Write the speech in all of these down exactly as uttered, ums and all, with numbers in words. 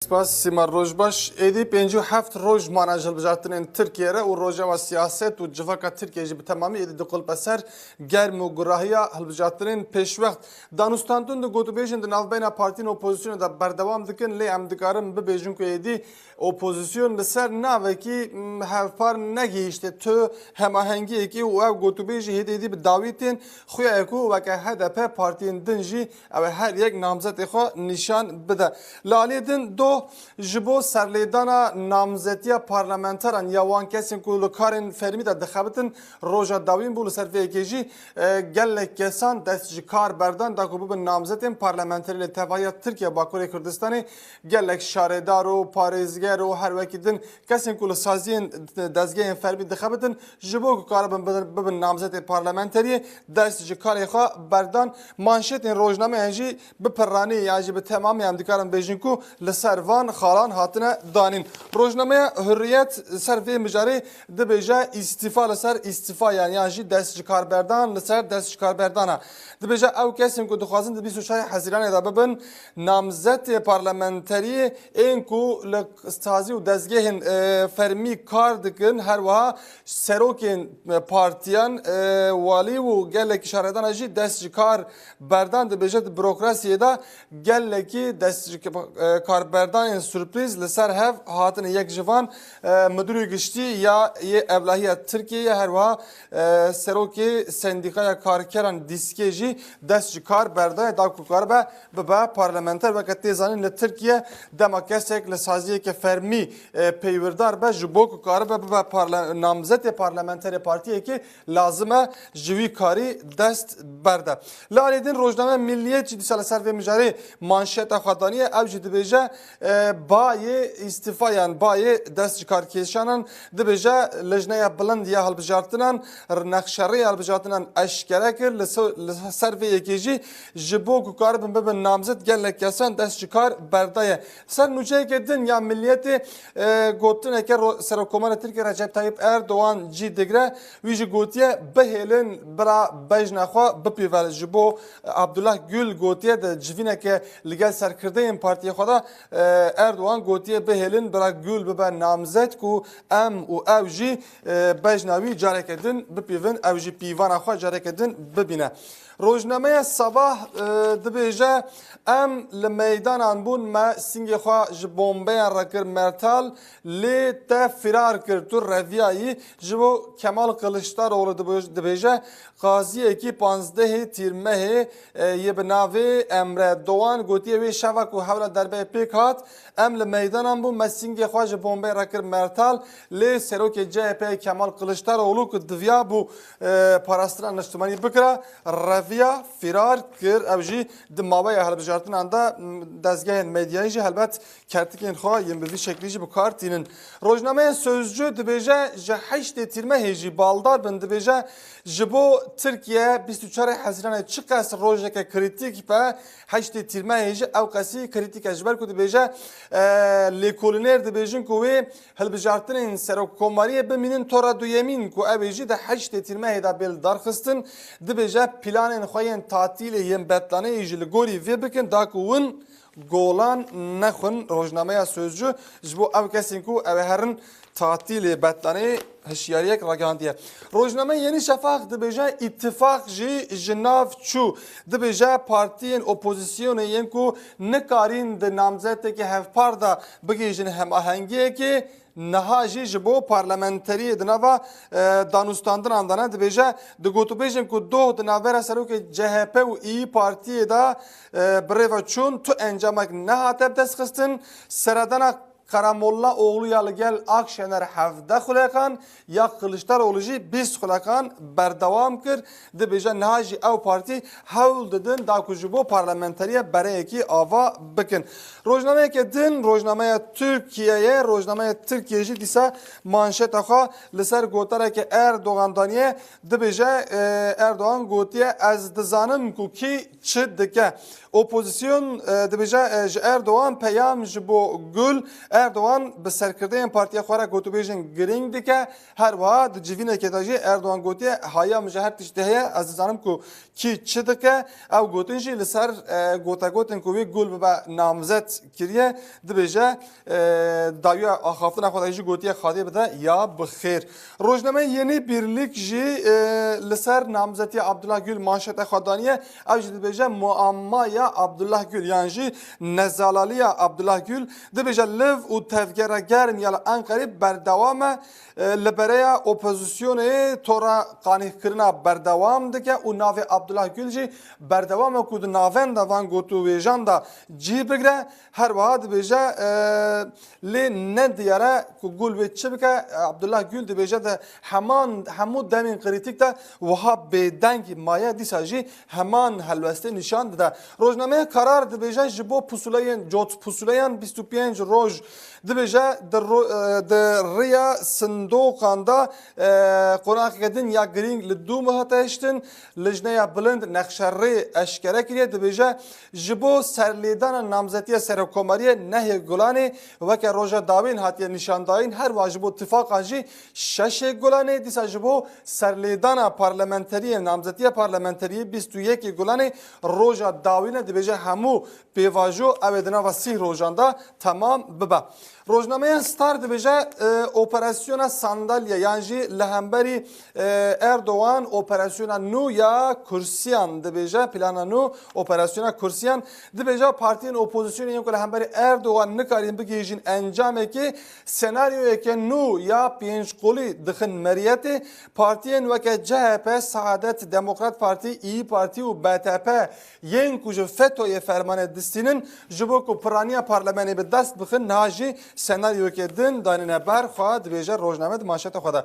Spas Sîmar, roj baş. Êdî pêncî û heft roj mane ji hilbijartinên Tirkiye re û rojeva siyaset û civaka Tirkiye jî bi temamî êdî diqulpe ser germ û gurahiya hilbijartinên pêşwext. Danûstandin di gotûbêjên di navbeyna partiyên opozisyonê de berdewam dikin, lê em dikarin bibêjin ku êdî opozisyon li ser navekî, m, hevpar negihîşte tu hemahengiyekê û ev gotûbêj jî hêdî hêdî bi dawî tên xuya ye ku weke H D P partiyên din jî ew ê her yek namzetê xwe nîşan bide. Li aliyê din doh ji bo serlêdana namzetiya parlamenteran ya wan kesên ku li karên fermî de dixebitin roja dawîn bû. Li ser vê yekê jî, e, gelek kesan dest ji kar berdan da ku bibin namzetên parlamenterê. Li tevahiya Tirkiye, Bakurê Kurdistanê gelek şaredar û parêzger û her wekî din kesên ku li saziyên dezgehên fermî dixebitin ji bo ku karibin bibin, bibin namzetê parlamenteriyê, dest ji karê xwe berdan. Manşetên rojnameyan jî bi piranî yan jî bi temamî em dikarin bêjin ku li ser van xalan hatine danîn. Rojnameya Hurriyet ser vê mijarê dibêje, îstîfa li ser îstîfayan yan jî dest ji kar berdan li ser dest ji kar berdana. Dibêje, ew kesên ku dixwazin di bîst û çarê Hezîranê de bibin namzetê parlamenteriyê, ên ku li sazî û dezgehên, e, fermî kar dikin, her wiha serokên, e, partiyan, e, walî û gelekî şaredana jî dest ji kar berdan. Dibêje, di burokrasiyê de gelekî dest ji, e, karberdanên surprîz li ser hev hatine. Yek ji van, e, Midûrê Giştî ya yê Evlahiya Tirkiyê ye, her wiha, e, Serokê Sendîkaya Karkeran DÎSK'ê jî dest ji kar berdaye da ku karibe bibe parlamenter. Weke tê zanîn, li Tirkiye dema kesek li saziyeke fermî, e, peywirdar be, ji bo ku karibe bibe parla-, namzetê parlamenterê partiyekê, lazim e ji wî karî dest berde. Li alî din rojname Milliyet jî dîsa li ser vê mijarê manşeta xwe daniye. Ew jî dibêje, e, bayê îstîfayan, bayê dest ji kar kêşanan, dibêje, Lijneya Bilind ya Hilbijartinan nexşerê ya hilbijartinan eşkere kir. Li se-, li ser vê yekê jî ji bo ku karibin bibin namzet, gelek kesan dest ji kar berdaye. Ser nûçeyeke din ya Milliyetê, e, gotineke ro-, Serokkomara Tirkiye Recep Tayyip Erdogan cî digre. Wî jî gotiye, bihêlin bira bejna xwe bipîve. Ji bo Abdullah Gül gotiye, di civîneke li gel serkirdeyên partiyê xwe de, e, Erdogan gotiye, bihêlin bira Gül bibe namzet ku em û ew jî, e, bejna wî careke din bipîvin, ew jî pîvana xwe careke din bibîne. Rojnameya Sabah, e, dibêje, em li meydanan bûn, me singê xwe ji bombeyan re kir mertal, lê te firar kir, tu reviyayî. Ji bo Kemal Kiliçdaroglu dibê-, dibêje, qaziyekî panzdehê Tîrmehê, e, yê bi navê Emre Doğan gotiye, wê şeva ku hewla derbeyê pêk hat, em li meydanan bûn, me singê xwe ji bombeyê re kir mertal, lê serokê C H P Kemal Kiliçdaroglu ku diviyabû, e, parastina niştimanî bikira, reviya, firar kir. Ew jî di maweya hilbijartinan de, m, dezgehên medyayî jî helbet kertikên xwe yên bi vî şeklî jî bi kar tînin. Rojnameya Sözcü dibêje, ji heştê Tîrmehê jî baldar bin, dibêje, ji bo Tirkiye bîst û çarê Hezîranê çiqas rojeke krîtîk be, heştê Tîrmehê jî ew qesî krîtîk e. Ji ber ku dibêje, e, lêkolîner dibêjin ku wê hilbijartinên serokkomariyê bimînin tora duyemîn ku ew ê jî di heştê Tîrmehê de bê lidarxistin. Dibêje, planên xwe yên tatîlê yên betlaneyê jî li gorî vê bikin, da ku win golan nexwin. Rojnameya Sözcü ji bo ew kesên ku ew ê herin tatîlê betlaneyê hişyariyek ragihandiye. Rojnameya Yeni Şafak dibêje, îtifaq jî ji nav çû. Dibêje, partiyên opozisyonê yên ku nikarîn di namzetekî hevpar de bigihîjin hemahengiyekê, niha jî ji bo parlamenteriyê di nava, e, danûstandinan de ne. Dibêje, di gotûbêjên ku doh di navbera serokê C H P û İYİ Partiyê de, e, bi rê ve çûn, tu encamek nehate bidestxistin. Seredana Karamollaoglu ya li gel Akşener hevdeh xuleqan, ya Kiliçdaroglu jî bîst xuleqan berdewam kir. Dibêje, niha jî ew partî hewl didin da ku ji bo parlamenteriye bereyekî ava bikin. Rojnameyeke din, rojnameya Tirkiyeyê, rojnameya Tirkiye jî dîsa manşeta xwe li ser gotareke Erdogan daniye. Dibêje, e, Erdogan gotiye, ez dizanim ku kî çi dike. Opozisyon, e, dibêje, e, ji Erdogan peyam ji bo Gül, Erdogan bi serkirdeyên partiya xwe re gotûbêjên girîng dike. Her wiha di civînekê de jî Erdogan gotiye, haya min ji her tiştî heye, ez dizanim ku kî çi dike. Ew gotin jî li ser, e, gotegotên ku wî Gul bibe namzet kiriye, dibêje, e, dawiya axaftina xwe de jî gotiye Xwedê bide ya bi xêr. Rojnameya Yeni Birlik jî, e, li ser namzetiya Abdullah Gül manşeta xwe daniye. Ew jî dibêje muammaya Abdullah Gül yan jî nezalaliya Abdullah Gül. Dibêje liv û tevgera germ ya li Enqerê berdewam e. E, li bereya opozisyonê tora qanîhkirina berdewam dike û navê Abdullah Gül jî berdewam e ku di navenda van gotûbêjan de cî bigre. Her wiha dibêje, e, lê ne diyar e ku Gul wê çi bike. Abdullah Gül dibêje di heman, hemû demên krîtîk de wiha bêdeng maye, dîsa jî heman helwestê nîşan dide. Rojnameya Karar dibêje ji bo pusuleyên, cot pusuleyan bîst û pênc roj dibêje di ro-, e, di riya sindoqan de, e, qonaxeke din ya girîng li dû meh hate hiştin. Lijneya Bilind nexşerê eşkere kiriye, dibêje, ji bo serlêdana namzetiya Serokkomariyê nehê Gulanê weke roja dawîn hatiye nîşandayîn, her wiha ji bo tifaqan jî şeşê Gulanê, dîsa ji bo serlêdana parlamenteriyê, namzetiya parlamenteriyê bîst û yekê Gulanê roja dawîn e, dibêje hemû pêvajo ew ê di nava sîh rojan de temam bibe. Rojnameya Star dibêje, e, operasyona sandalye yan jî li hemberî, e, Erdogan operasyona nû ya kursiyan dibêje, plana nû operasyona kursiyan dibêje, partiyên opozisyonê yên ku li hemberî Erdogan nikarîn bigihîjin encamekê, senaryoyeke nû ya pênc qolî dixin meriyetê. Partiyên weke C H P, Saadet, Demokrat Partî, İYİ Partî û B T P yên ku ji fetoyê fermanê distînin, ji bo ku piraniya parlemenê bi dest bixin, niha jî senaryoyeke din danîne ber xwe, dibêje rojname di manşeta xwe de.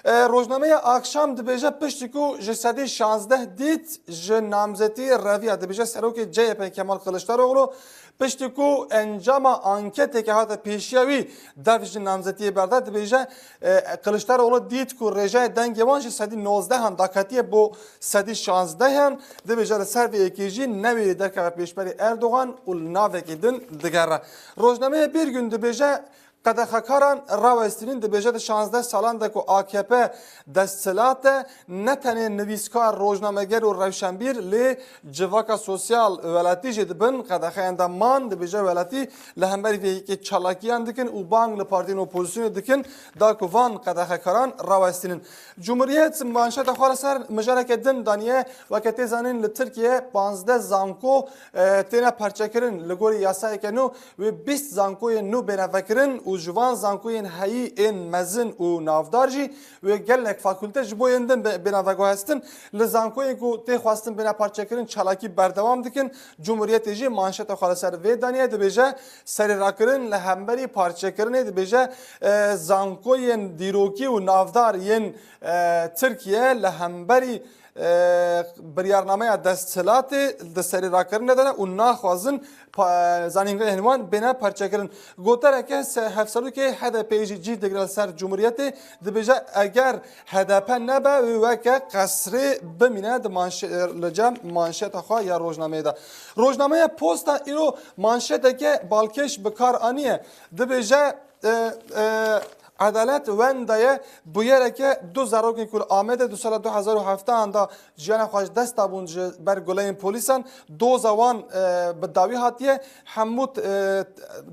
E, rojnameya Akşam dibêje, piştî ku ji sedî şazdeh dît ji namzetî reviya, dibêje serokê C H P Kemal Kılıçdaroğlu, piştî ku encama anketeke hate pêşiya wî dev ji namzetiyê berda, dibêje, e, Kılıçdaroğlu dît ku rêjeya dengê wan ji sedî nozdeh an daketiye bo sedî şazdeh an, dibêje li ser vê yekê jî newêrî derkeve pêşberî Erdogan û li navekî din digere. Rojnameya Bir Gün dibêje, qedexekaran rawestînin, dibêje di şazdeh salan de ku A K P desthilat e, ne tenê nivîskar, rojnameger û rewşenbîr, lê civaka sosyal welatî jî dibin qedexeyan de man, dibêje welatî li hemberî vê yekê çalakiyan dikin û bang li partiyên opozisyonê dikin da ku van qedexekaran rawestînin. Cumhuriyet manşeta xwe li ser mijareke din daniye, weke tê zanîn li Tirkiye panzdeh zanko, e, têne perçekirin. Li gorî yasayeke nû wê bîst zankoyên nû bêne vekirin û ji van zankoyên heyî ên mezin û navdar jî wê gelek fakulte ji bo yên din be-, bêne veguhestin. Li zankoyên ku tê xwestin bêne parçekirin çalakî berdewam dikin. Cumhuriyetê jî manşeta xwe li ser vê daniye, dibêje serîrakirin li hemberî parçekirinê, dibêje, e, zankoyên dîrokî û navdar yên, e, Tirkiye li hemberî e, biryarnameya desthilatê di serîrakirinê de ne û naxwazin pa-, zanîngehên wan bêne parçekirin. Gotereke se-, hevserokê H D P'yê jî cî digre li ser Cumhuriyetê, dibêje eger H D P nebe, wê weke qesrê bimîne di manşe-, li cem manşeta xwe ya rojnameyê de. Rojnameya Posta îro manşeteke balkêş bi kar aniye. Dibêje, e, e, edalet wenda ye. Bûyereke du zarokên ku li Amedê di sala du hezar û hevdeh an de jiyana xwe ji dest dabûn ji ber guleyên polîsan, doza wan, e, bi dawî hatiye. Hemû, e,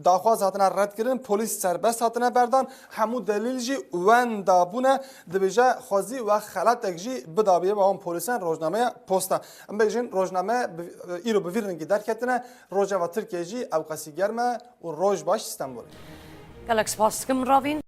daxwaz hatine redkirin, polîs serbest hatine berdan. Hemû delîl jî wenda bûne. Dibêje xwezî we xelatek jî bidabî be wan polîsan, rojnameya Posta. Em bêjin rojname bi, îro bi vî rengî derketine. Rojeva Tirkiye jî ewqasî germ e û roj baş Stenbolê. Gelek spas dikim Ravîn.